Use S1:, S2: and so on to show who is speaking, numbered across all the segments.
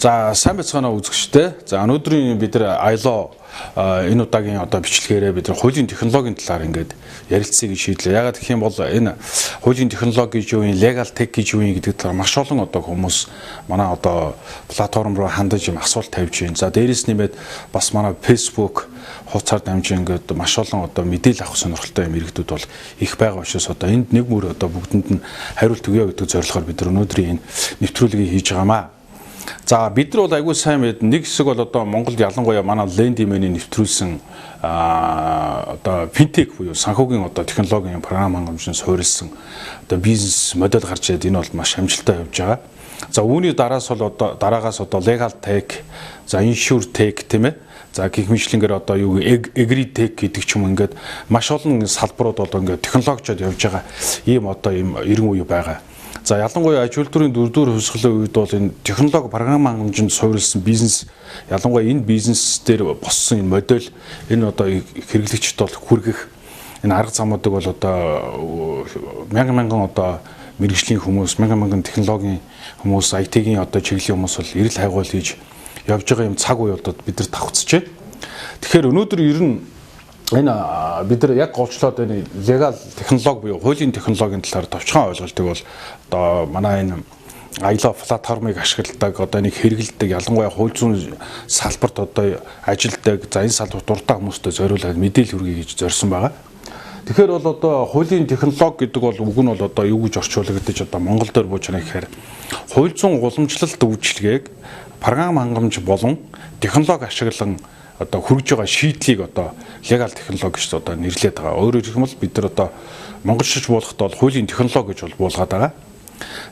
S1: За, сайн байцгаана уу, үзэгчдээ. За, өнөөдрийн бид нар iLaw энэ удаагийн одоо бичлэгээрээ бид нар хуулийн технологийн талаар ингээд ярилцъя гэж шийдлээ. Яагаад гэх юм бол энэ хуулийн технологи гэж юу юм, legal tech гэж юу юм гэдэг талаар маш олон одоо хүмүүс манай одоо платформ руу хандаж юм асуулт тавьж байна. За, дээрээс нэмээд бас манай Facebook хуудасаар дамжин ингээд маш олон одоо мэдээлэл авах сонирхолтой юм иргэдүүд бол их байгаа учраас одоо энд нэг мөр одоо бүгдэнд нь хариулт өгье гэдэг зорилгоор бид нар өнөөдрийн энэ нэвтрүүлгийг хийж байгаамаа. За, бид нар бол айгүй сайн мэднэ. Нэг хэсэг бол одоо Монголд, ялангуяа манай Lendymany нэвтрүүлсэн одоо финтек буюу санхүүгийн одоо технологийн програм хангамжинд суурилсан одоо бизнес модель гарч ирээд, энэ бол маш амжилттай явж байгаа. За, үүний дараас бол одоо дараагаас одоо legal tech, за, insure tech, тийм ээ. За, гэх мэтчилэнгээр одоо юу agri tech гэдэг ч юм, ингээд маш олон салбарууд бол ингээд технологичод явж байгаа ийм одоо ийм эргэн үе байгаа. За, ялангуяа аж үйлдвэрийн дөрөвдүгээр хувьсгалын үед бол энэ технологи, програм хангамжинд суурилсан бизнес, ялангуяа энэ бизнес дээр боссон энэ модель, энэ одоо хэрэглэгчд бол хүргэх энэ арга замуудыг бол одоо мянган мянган одоо мэргэжлийн хүмүүс, мянган мянган технологийн хүмүүс, IT-ийн одоо чиглэлийн хүмүүс бол эрэл хайгуул хийж явж байгаа юм цаг үе бид нар давхцжээ. Тэгэхээр өнөөдөр ер нь энэ бид нар яг голчлоод энэ legal технологи буюу хуулийн технологийн талаар товчхон ойлголтыг бол одоо манай энэ iLaw платформыг ашигладаг, одоо нэг хэрэглэдэг, ялангуяа хууль зүйн салбарт одоо ажилладаг, за, энэ салбарт дуртай хүмүүстээ зориулаад мэдээлэл хүргэе гэж зорьсон байгаа. Тэгэхээр бол одоо хуулийн технологи гэдэг бол үг нь бол одоо юу гэж орчуулагдаж одоо Монгол дээр бууж байгаа гэхээр хууль зүйн уламжлалт үйлчилгээг програм хангамж болон технологи ашиглан одоо хүргэж байгаа шийдлийг одоо legal технологи гэж одоо нэрлэдэг байгаа. Өөрөөр хэлэх юм бол бид нар одоо монголчилж буулгахдаа бол хуулийн технологи гэж бол буулгаад байгаа.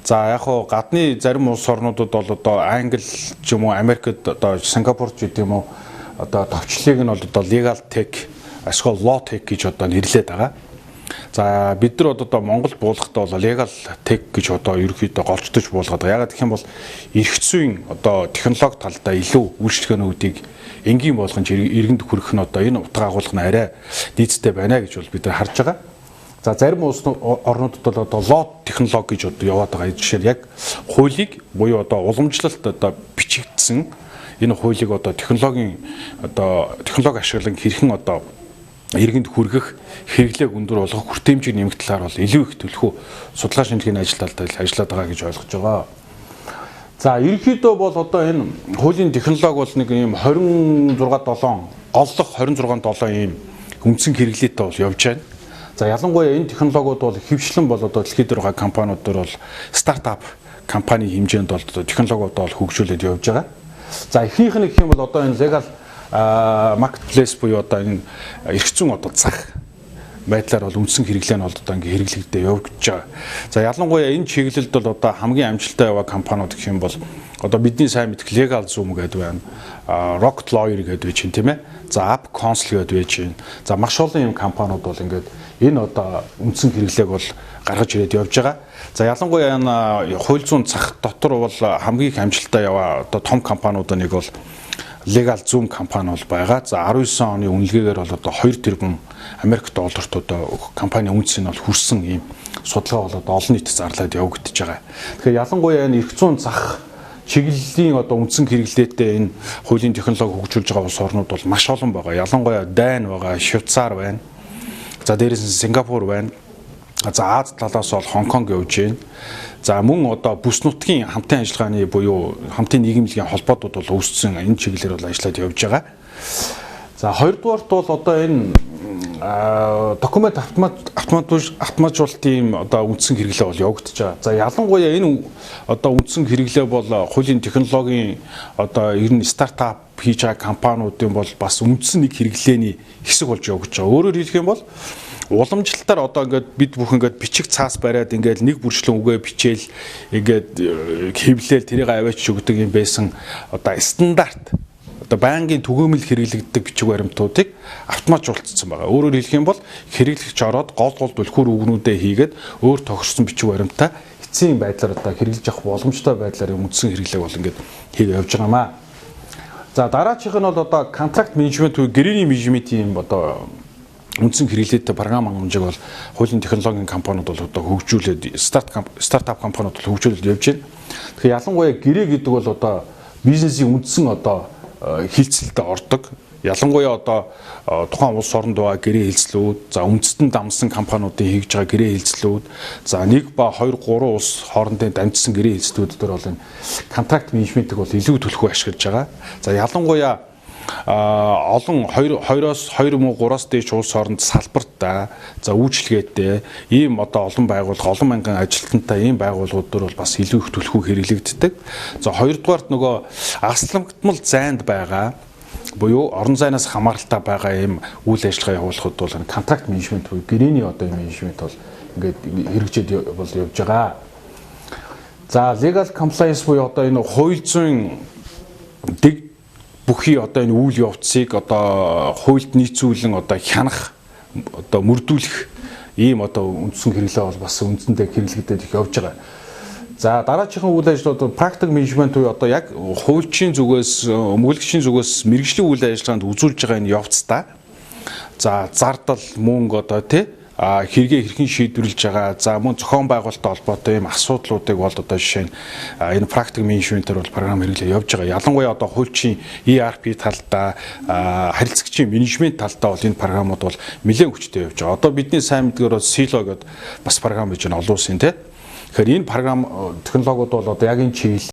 S1: За, яг хуу гадны зарим улс орнуудад бол одоо Англи ч юм уу, Америкт, одоо Сингапурт ч гэдэг юм уу, одоо товчлыг нь бол одоо legal tech эсвэл law tech гэж одоо нэрлэдэг байгаа. За, бид нар одоо Монгол буулгахдаа бол legal tech гэж одоо ерөнхийдөө голчдож буулгаад байгаа. Яагаад гэх юм бол эрх зүйн одоо технологи талдаа илүү үйлчилгээнүүдийг энгийн болгон иргэнд хүргэх нь одоо энэ утга агуулга нь арай нийцтэй байна гэж бол бид нар харж байгаа. За, зарим улс орнуудад бол одоо law технологи гэж одоо яваад байгаа. Жишээ нь яг хуулийг буюу одоо уламжлалт одоо бичигдсэн энэ хуулийг одоо технологийн одоо технологи ашиглан хэрхэн одоо иргэнд хүргэх, хэрэглээг өндөр болгох, хүртээмжийг нэмэх талаар бол илүү их төлхөө судалгаа шинжилгээний ажил талдаа ажиллаад байгаа гэж ойлгож байгаа. За, ерөнхийдөө бол одоо энэ хуулийн технологи бол нэг ийм 26 7 голлох 26 7 ийм үндсэн хэрэглээтэй бол явж байна. За, ялангуяа энэ технологиуд бол ихэвчлэн бол одоо дэлхийд дээр байгаа компаниуд дээр бол стартап компани хэмжээнд бол одоо технологиуд бол хөгжүүлээд явж байгаа. За, эхнийх нь гэх юм бол одоо энэ legal marketplace буюу одоо энэ эрх зүйн одоо зах байдлаар бол үндсэн хэрэглээ нь бол одоо ингээ хэрэглэгдээ явагдаж байгаа. За, ялангуяа энэ чиглэлд бол одоо хамгийн амжилттай яваа компаниуд гэх юм бол одоо бидний сайн мэдэх Legal Zoom гэдэг байна. Rocket Lawyer гэдэг байж чинь, тийм ээ. За, App Counsel гэдэг байж чинь. За, маш олон юм компаниуд бол ингээд энэ одоо үндсэн хэрэглээг бол гаргаж ирээд явж байгаа. За, ялангуяа энэ хууль зүйн зах дотор бол хамгийн их амжилттай яваа одоо том компаниудын нэг бол Legal Zoom компани бол байгаа. За, 19 оны үнэлгээгээр бол одоо 2 тэрбум Америк долларт одоо компани үнц нь бол хүрсэн ийм судалгаа бол одоо олон нийтэд зарлаад явагдаж байгаа. Тэгэхээр ялангуяа энэ эрх зүйн зах чиглэлийн одоо үндсэн хэрэглээтэй энэ хуулийн технологи хөгжүүлж байгаа улс орнууд бол маш олон байгаа. Ялангуяа Дани байгаа, Швейцар байна. За, дээрээс нь Сингапур байна. За, Ази талаас бол Хонконг явж байна. За, мөн одоо бүс нутгийн хамтын ажиллагааны буюу хамтын нийгэмлэгийн холбоотууд бол үүссэн, энэ чиглэлээр бол ажиллаад явж байгаа. За, хоёрдугаарт бол одоо энэ документ автоматжуулалтын одоо үндсэн хэрэглээ бол явагдаж байгаа. За, ялангуяа энэ одоо үндсэн хэрэглээ бол хуулийн технологийн одоо ер нь стартап хийж байгаа компаниудын бол бас үндсэн нэг хэрэглээний хэсэг болж явагдаж байгаа. Өөрөөр хэлэх юм бол уламжлалтаар одоо ингээд бид бүхэн ингээд бичиг цаас бариад, ингээд нэг бүрчлэн үгээ бичээл, ингээд хэвлээл, тэрийг аваач өгдөг юм байсан одоо стандарт, одоо байнгын түгээмэл хэрэглэгддэг бичиг баримтуудыг автоматжуулсан байгаа. Өөрөөр хэлэх юм бол хэрэглэгч ороод гол гол түлхүүр үгнүүдээ хийгээд өөр тохирсон бичиг баримтаа эцсийн байдлаар одоо хэрэглэж авах боломжтой байдлаар үндсэн хэрэглээг бол ингээд хийгээ явж байгаа маа. За, дараачих нь бол одоо contract management буюу гэрээний менежментийн одоо үндсэн хэрэглээтэй програм хангамжийг бол хуулийн технологийн компаниуд бол одоо хөгжүүлээд, стартап компаниуд бол хөгжүүлээд явж байна. Тэгэхээр ялангуяа гэрээ гэдэг бол одоо бизнесийн үндсэн одоо хилцэлд ордог. Ялангуяа одоо тухайн улс оронд байгаа гэрээ хэлцлүүд, за үндэстэн дамсан компаниудын хийж байгаа гэрээ хэлцлүүд, за нэг ба 2 3 улс хоорондын дамжсан гэрээ хэлцлүүд дээр бол энэ contract management-ийг бол илүү түлхүү ашиглаж байгаа. За, ялангуяа олон 2 2-оос 2 мөн 3-аас дээш улс оронд салбартаа, за үйлчилгээтэй ийм одоо олон байгууллага, олон мянган ажилтнтай ийм байгууллагууд дээр бол бас илүү их түлхүү хэрэглэгддэг. За, хоёрдугаарт нөгөө асламгдмал зайнд байгаа буюу орон зайнаас хамааралтай байгаа ийм үйл ажиллагаа явуулахад бол contract management буюу гэрээний одоо менежмент бол ингээд хэрэгжээд бол явж байгаа. За, legal compliance буюу одоо энэ хууль зүйн дэг бүхий одоо энэ үйл явцыг одоо хуульд нийцүүлэн одоо хянах, одоо мөрдүүлэх ийм одоо үндсэн хэрэглээ бол бас үндсэндээ хэрэглэгдээд их явж байгаа. За, дараачихын үйл ажиллагаа practice management буюу одоо яг хуульчийн зүгээс, өмгөөлөгчийн зүгээс мэргэжлийн үйл ажиллагаанд үзүүлж байгаа энэ явцдаа, за зардал, мөнгө одоо тий хэрэгээ хэрхэн шийдвэрлэж байгаа, за мөн зохион байгуулалттай холбоотой ийм асуудлуудыг бол одоо жишээ нь энэ practice management-ээр бол програм хэрэглээ явж байгаа. Ялангуяа одоо хуульчийн ERP талдаа, харилцагчийн менежмент талдаа бол энэ програмууд бол нэлээд хүчтэй явж байгаа. Одоо бидний сайн мэдгээр бол Silo гэдэг бас програм гэж байна олон улсын тий. Тэгэхээр энэ програм технологиуд бол одоо яг энэ чиглэл